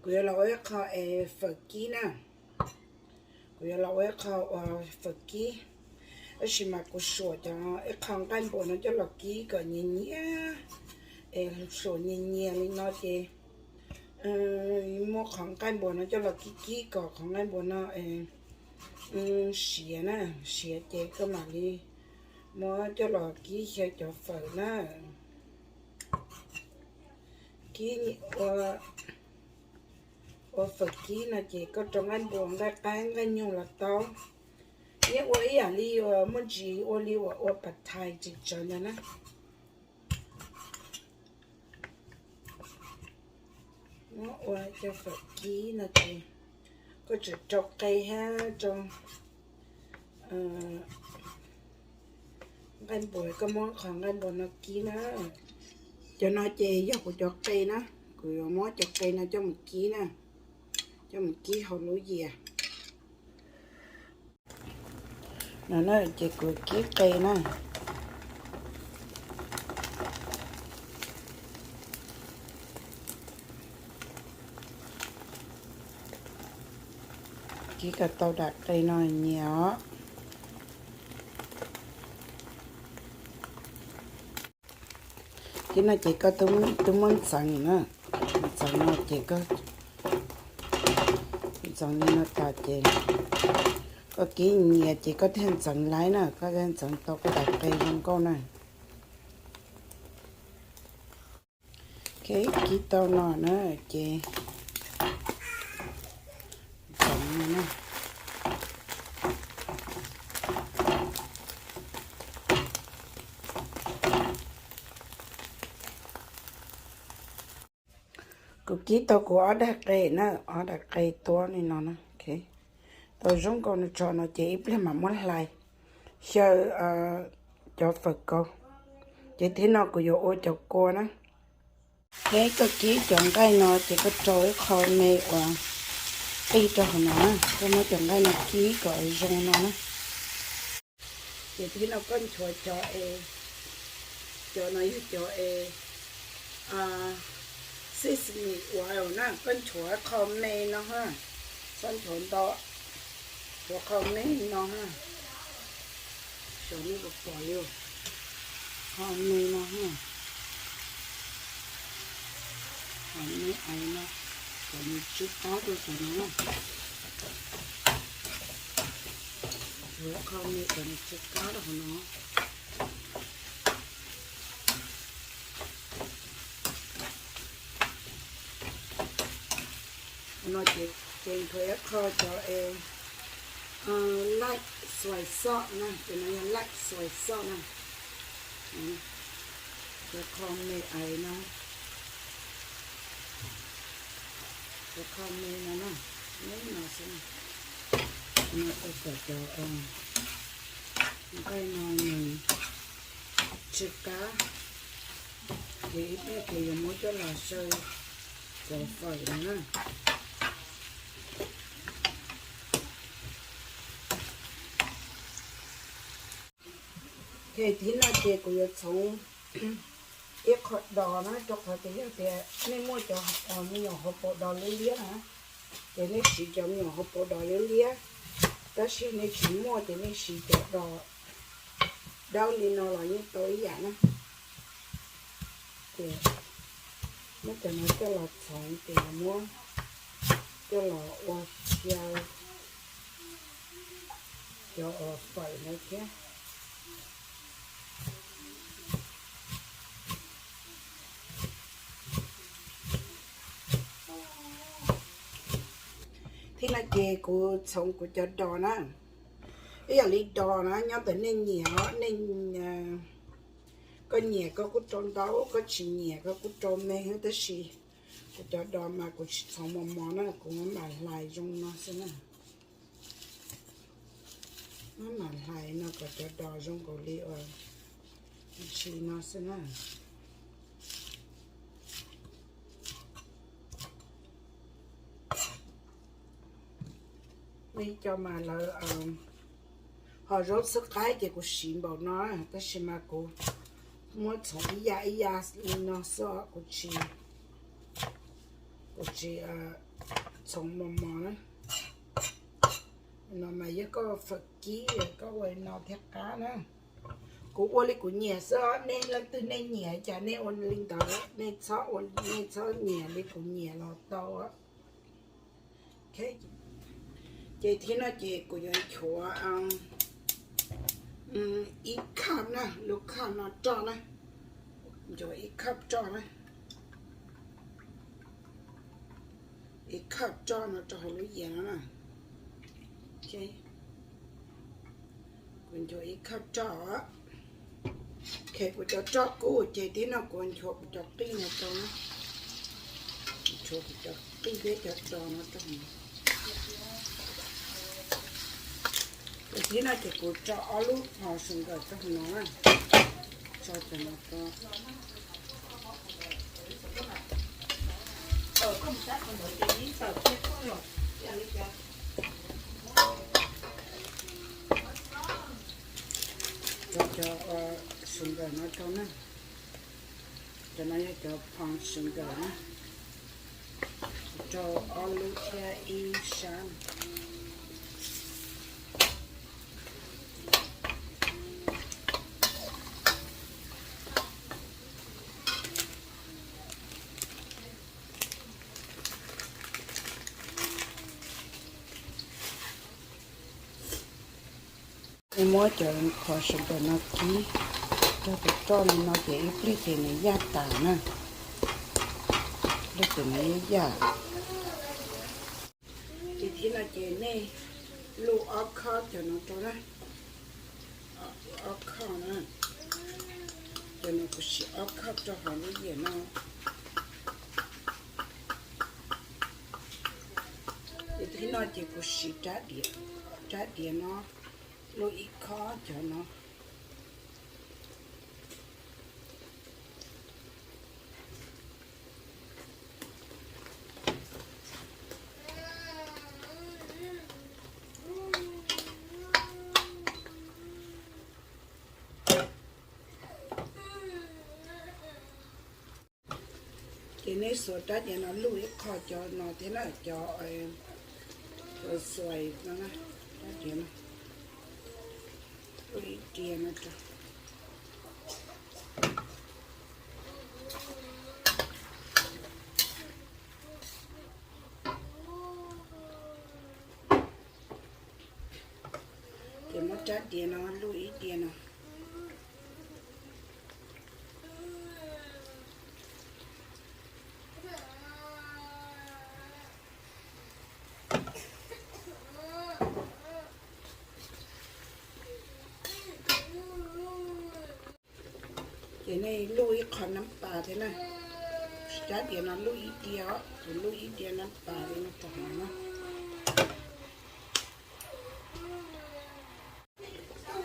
Kuv yuav los ua ib qho es fawm kib na. Kuv yuav los ua ib qho uas fawm kib, tab sis mas kuv suam cov ib qho nqaij npua no coj los kib kom nyias nyias, es suam nyias nyias li no ces muab qhov nqaij npua no coj los kib kib kom qhov nqaij npua no siav na, siav ces koj mam li muab coj los kib xyaw cov fawm na. Kib ua, ua fawm kib no ces koj rau nqaij npua, nqaij qaib, nqaij nyoog los tau. Yeej ua ib yam li uas muaj ntsis ua li uas ua pas thais tsis tsawv ntawd na. Muab ua cov fawm kib no ces koj tseem rau qe thiab rau nqaij npua, koj muab qhov nqaij npua no kib na. Cov no ces yog kuv cov qe na, kuv yuav muab cov qe no coj mus kib na, coj mus kib hauv lub yias no na, ces kuv kib qe na. Kib kom tau daim qe no nyias os. Kib no ces koj twb muab ntxeev na, ntxeev no ces koj, ntxeev li no tas ces koj kib nyias ces koj thiaj ntxeev laib na, koj thiaj ntxeev tau koj daim qe zoo nkauj na. Kib tau no na ces ntxeev no na. Kuv kib tau kuv ob daim qe na, ob daim qe tuab li no na. Tau zoo nkauj no tso no ces ib pliag mam muab hlais xyaw cov fawm kaus. Ces thib no kuv yuav ua cov kua na. Ces koj kib cov nqaij no ces koj rau ib qho me uas qij rau hauv no na, koj muab cov nqaij no kib kom zoo no na. Ces thib no koj nchuav cov es, cov no yog cov es seasoning oil na, koj nchuav qho me no ha, txhob nchuav ntau, nchuav qho me no ha. Xyov nej puas pom li, qho me no ha, qho me aiv no, kom nws tsw qab rau saum no na. Nchuav qho me kom nws tsw qab rau hauv no. No ces, ces nchuav ib qho cov es light soy sauce na, ces no yog light soy sauce na. Cov qho me aiv no, cov qho me no na, me no xwb na. No tau kom cov nqaij no nws tsw qab, ces ib pliag ces yuav muab coj los xyaw cov fawm no na. Ces thib no ces kuv yuav txhoov ib qho dos na, rau qhov tias yog tias nej muaj cov me nyuam hauv paus dos liab liab na, ces nej siv cov me nyuam hauv paus dos liab liab, tab sis nej tsis muaj ces nej siv cov dos dawb li no los yeej tau ib yam na. Ces muab cov no coj los txhoov ces muab coj los ua xyaw cov fawm ntawd thiab. Thib no ces kuv txhoov kuv cov dos na. Ib yam li dos na nyob ntawm nej nyiam os, nej, koj nyiam koj kuj rau ntau, koj tsis nyiam koj kuj rau me xwb, tab sis kuv cov dos mas kuv tsis txhoov mos mos na, kuv muab mam hlais zoo no xwb na. Muab mam hlais no kom cov dos zoo nkaus li uas ntshis no xwb na. Muaj ib co mas lawv ho zaub xwb qaib ces kuv siv npaum no, tab sis mas kuv muab txhoov ib yam ib yam li no xwb os, kuv tsis, Kuv tsis txhoov mos mos na. No mas yog koj fawm kib, koj ua li no thiaj qab na. Kuv ua li kuv nyiam xwb os, nej leej twg nej nyiam cas nej ua li ntawd, nej txhob ua, nej txhob nyiam li kuv nyiam los tau. Ces thib no ces kuv yuav nchuav ib cup na, lub cup no roj na, nchuav ib cup roj na, ib cup roj no rau hauv lub yias no na. Kuv nchuav ib cup roj. Ces kuv cov roj kub ces thib no kuv nchuav kuv cov qij no rau na. Nchuav kuv cov qij thiab cov ros no rau. Ces thib no ces kuv tso ob lub phos sugar rau hauv no na. Tso cov no rau. Tso cov sugar no rau na. Cov no yog cov phos sugar na. Rau ob lub thiab ib sab. Muab cov phos sugar no kib rau tus roj li no ces ib pliag ces nws yaj tas na. Ib pliag ces nws yaj yaj. Ces thib no ces nej luj ob khob cov no rau na. Ob khob na. Cov no kuv siv ob khob rau hauv lub yias no. Ces thib no ces kuv siv rab diav, rab diav no luj ib khob cov no. Ces nej xuas rab diav no luj ib qho cov no thiab na, cov, cov xuas no, rab diav no luj ib diav no rau. Ces muab rab diav no luj ib diav no. Ces nej luj ib qho nab pas thiab na. Rab diav no luj ib diav os, kuv luj ib diav nab pas li no rau hauv no.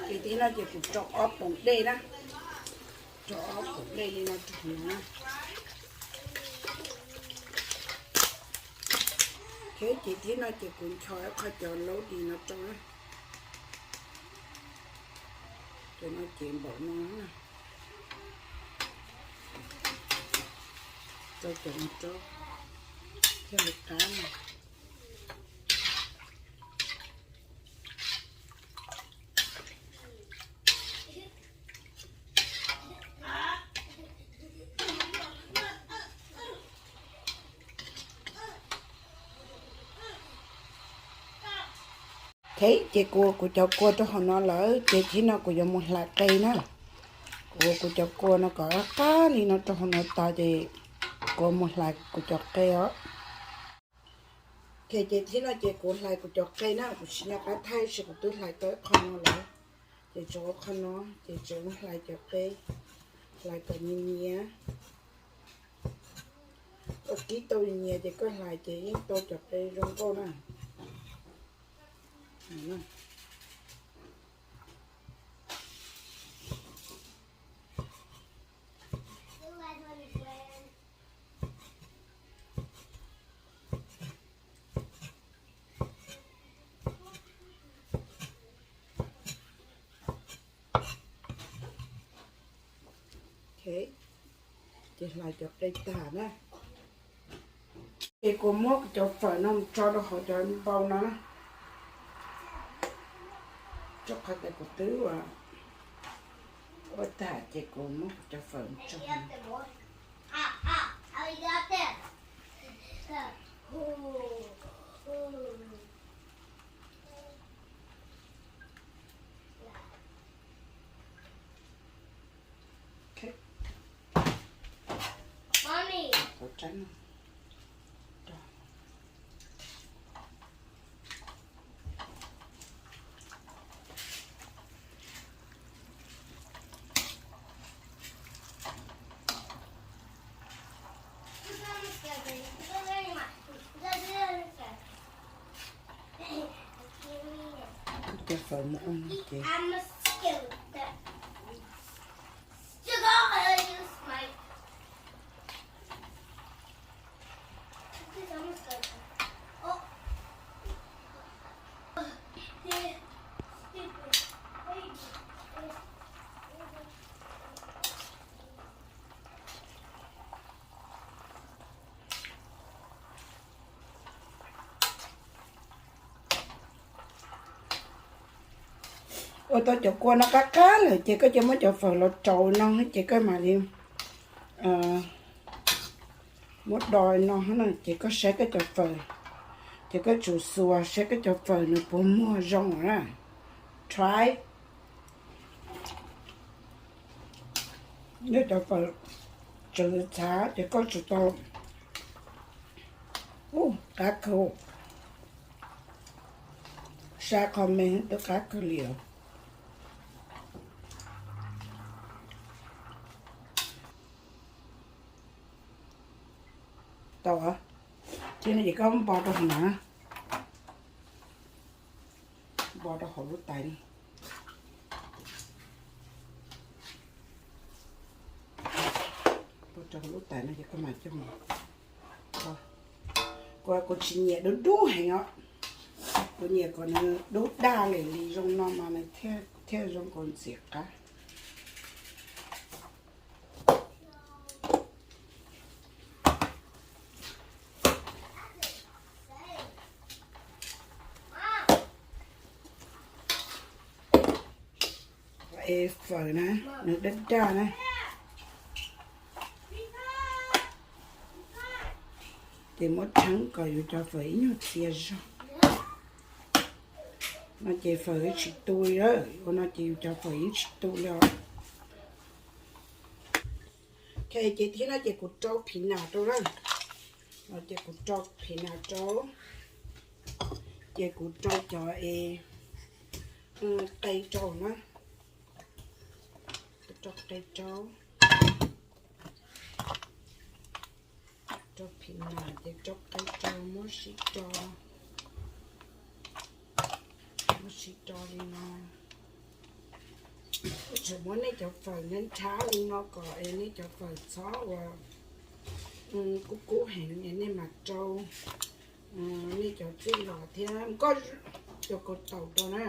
Ces thib no ces kuv rau ob poom dej na, rau ob poom dej li no rau hauv no. Ces thib no ces kuv ncho ib qho cov laub dis no rau na. Cov no ces npaum no na. Rau cov no rau thiaj li qab na. Ok, ces kuv ua kuv cov kua rau hauv no lawm ces thib no kuv yuav mus hlais qe na. Kuv ua kuv cov kua no kom qab li no rau hauv no tas ces kuv mus hlais kuv cov qe os. Ok, ces thib no ces kuv hlais kuv cov qe na, kuv tsis nco qab thaij tab sis kuv twb hlais tau ib qho no lawm. Ces tsuas ua qho no ces tsuas hlais cov qe, hlais kom nyias nyias. Koj kib tau nyias ces koj hlais ces yeej tau cov qe zoo nkauj na. Ok, ces hlais cov qe tag na. Ces kuv muab cov fawm no mus tso rau hauv cov npau no na. Rau qhov tias kuv twb ua, ua tag ces kuv muab cov fawm mus tso. Cov fawm mus ua no ces Ua tau cov kua no qab qab lawm ces koj cia muab cov fawm los rau no ces koj mam li muab do no ces koj saib koj cov fawm, ces koj tsum xuas saib koj cov fawm nws puas muag zoo na. Try. Yog cov fawm tseem txhav ces koj tsum tau. Ub, qab kawg. Sa qho me twb qab kawg li os. Tau, ces no ces koj npo rau hauv na, npo rau hauv lub tais. Npo rau hauv lub tais no ces koj mam coj mus. Kuv, kuv tsis nyiam dub dub heev os, kuv nyiam kom nws dub daj li li zoo no mas nws thiaj zoo kom ntxim qab. Es fawm na, nws daj daj na, ces muab rheeb kom yus cov fawm ib nyuag txias zog. No ces fawm yeej tsis tu li, ua no ces yus cov fawm yeej tsis tu li os. Ok, ces thib no ces kuv rau peanut rau na. No ces kuv rau peanut rau, ces kuv rau cov es qe rau na. Kuv rau qe rau, rau peanut ces rau qe rau, muab sib rau, muab sib rau li no. Tseem muab nej cov fawm nrhab li no kom es nej cov fawm txhob ua kub kub heev es nej mam rau nej cov txij los thiab koj cov kaus taum rau na.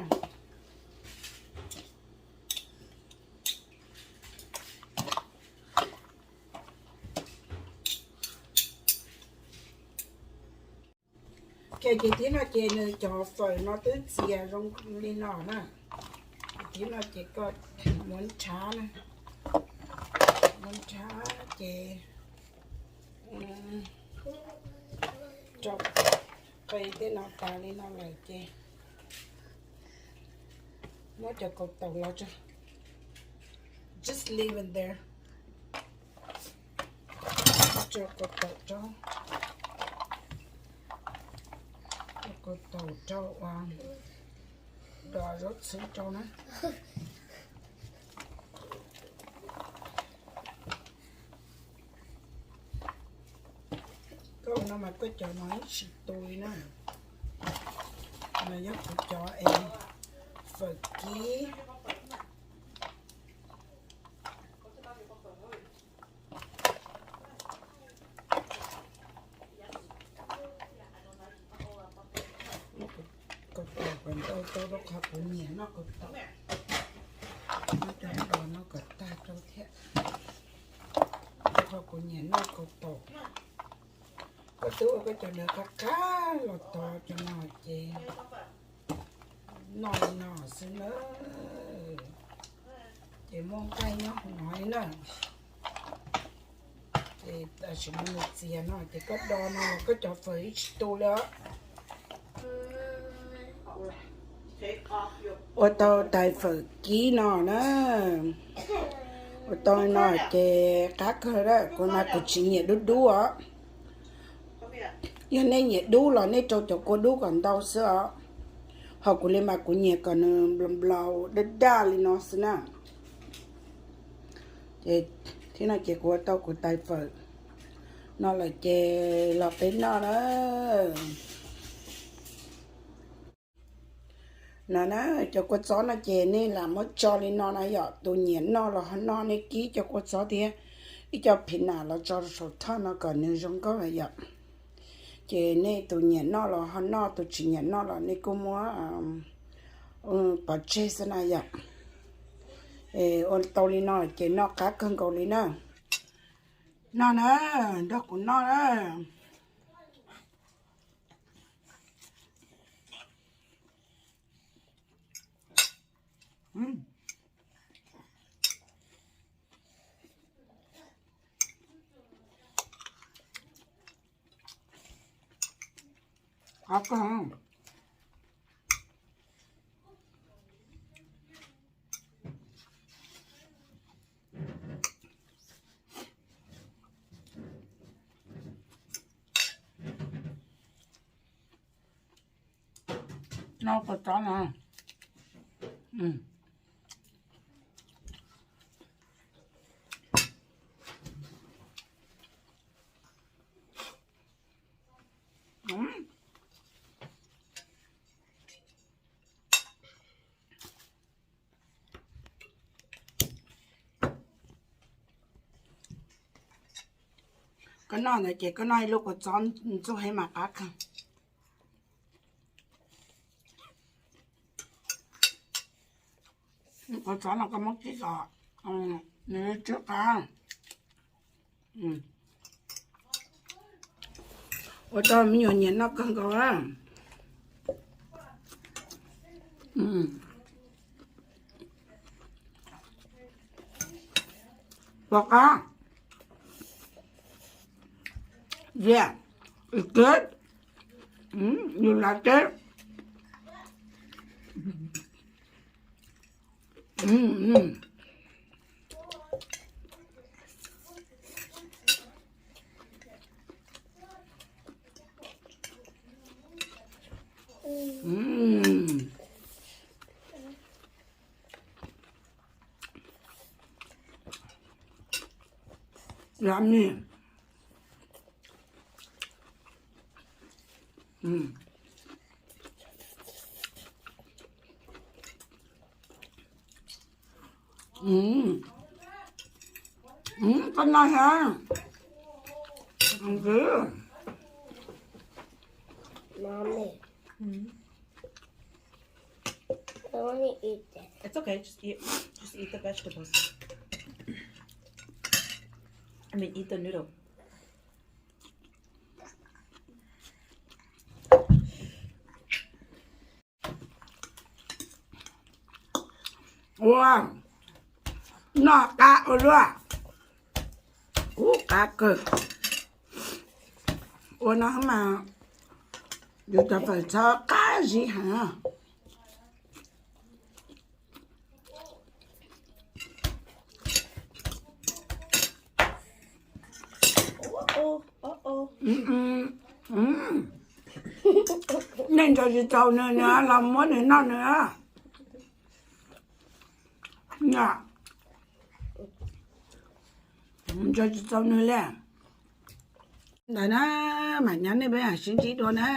Ok, ces thib no ces nws cov fawm no twb txias zoo li no na. Thib no ces koj muab nrhab na, muab nrhab ces rau qe tej no tas li no lawm ces muab cov kaus taum los tso. Just leave it there. Tso kaus taum rau, kaus taum rau uas dom zaub txhwb rau na. Koj ua no mas koj cov no yeej tsis tu li na. No yog kuv cov es fawm kib. Kaus taum kom ntau tau rau qhov kuv nyiam noj kaus taum. Muab cov dos no kom tag rau thiab, rau qhov kuv nyiam noj kaus taum. Koj twb ua koj cov ntawd qab qab los tod cov no ces noj li no xwb na. Ces muaj nqaij nyob hauv no li na. Ces tam sim no nws txias no ces koj do no los koj cov fawm ib tsis tu li os. Ua tau tais fawm kib no na. Ua tau no ces qab kawg na, kuv mas kuv tsis nyiam dub dub os. Yog nej nyiam dub los nej rau cov kua dub kom ntau xwb os. Ho kuv li mas kuv nyiam kom nws nplaus nplaus daj daj li no xwb na. Ces thiab no ces kuv ua tau kuv tais fawm no lawm ces los peb noj na. No na, cov kua txob no ces nej lam muab tso li no na yom, tus nyiam noj los ho noj, nej kib cov kua txob thiab ib co phim nam los tso saum thoj no kom nws zoo nkauj na yom. Ces nej tus nyiam noj los ho noj, tus tsis nyiam noj los nej kuj muab pov tseg xwb na yom. Ua tau li no ces noj qab kawg nkaus li na. Noj na, nrog kuv noj na. Qab kawg. Noj kua txob no. Koj noj ntawd ces koj noj ib lub kua txob ntxuag heev mas qab kawg. Kua txob no koj muab kib kom nws tsw qab. Ua rau me nyuam nyiam noj kawg nkaus. Pom qab. Yeah, it's good. You like it? Yummy. Koj noj thiab. Mommy. I want to eat this. It's okay. Just eat. Just eat the vegetables. I mean, eat the noodle. Ua, noj qab ua luaj. Ub, qab kawg. Ua no mas yus cov fawm txhob qab zib heev. Nej ntsaws tsis txaus nws, nws los muab nws noj nws. Ntsaws tsis txaus nws li. Ntawd na, mam nyob nej peb sib ntsib dua na.